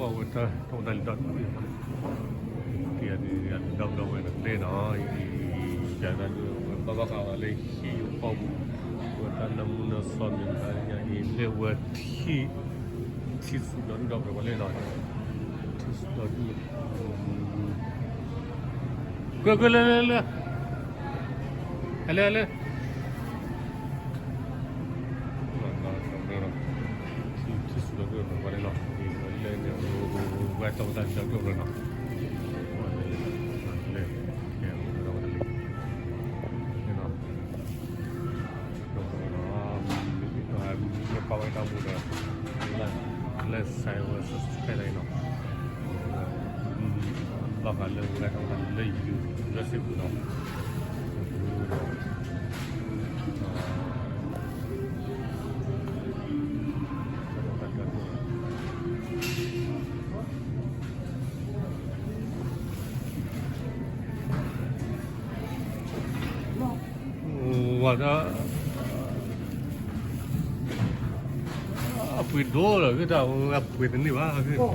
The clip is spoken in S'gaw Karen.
အဝဲတၢ်တၢ်လံၤဒီဒူၣ်အံၤ, တံၤန့ၣ်ဒီဘျီဝဲတသ့နီၤ, ယၤဒၣ်ဒုးဝဲဘၣ်ဘၣ်ဃးဝဲလၢဟံၣ်ယိၤကီၢ်ပူၤ, ဝဲတၢ်နၢမူနၢစီမ့ၢ်တၢ်ညါအံၤ လၢဝဲထံၣ်, ထံၣ်ဆူၣ်ဒီဒူၣ်ဒီပှဲၤပှဲၤလၢနီၤ, ထံၣ်ဆူၣ်ဒီဒူၣ်, ကွ့ၢ်ကွ့ၢ်လၢလၢလၢ ဟဲလၢဟဲလၢ ထံၣ်ဆူၣ်ဒီဒူၣ်ပှဲၤပှဲၤလၢနီၤ, လၢန့ၣ် ဝဲတၢ်ဝဲတၢ်လံၤဒီဒူၣ်ပှဲၤနီၤ, လၢ ကဲ ဝဲတၢ်ဝဲတၢ်လံၤ န့ၣ်နီၤ, မ့ၢ်ပာ်ဝဲတၢ်မူဒီး လၢ လၢ sign ဝဲ subscribe လၢအံၤနီၤ, ဘၣ်ဃးလၢဝဲတၢ်ဝဲတၢ်လံၤလၢ YouTube ပူၤနီၤ, ဝဲဒၣ် အပှ့ၤဒိၣ်လီၤ, ဂ့ၢ်တၢ်အပှ့ၤတန့ၢ်ဘၣ်, ဂ့ၢ်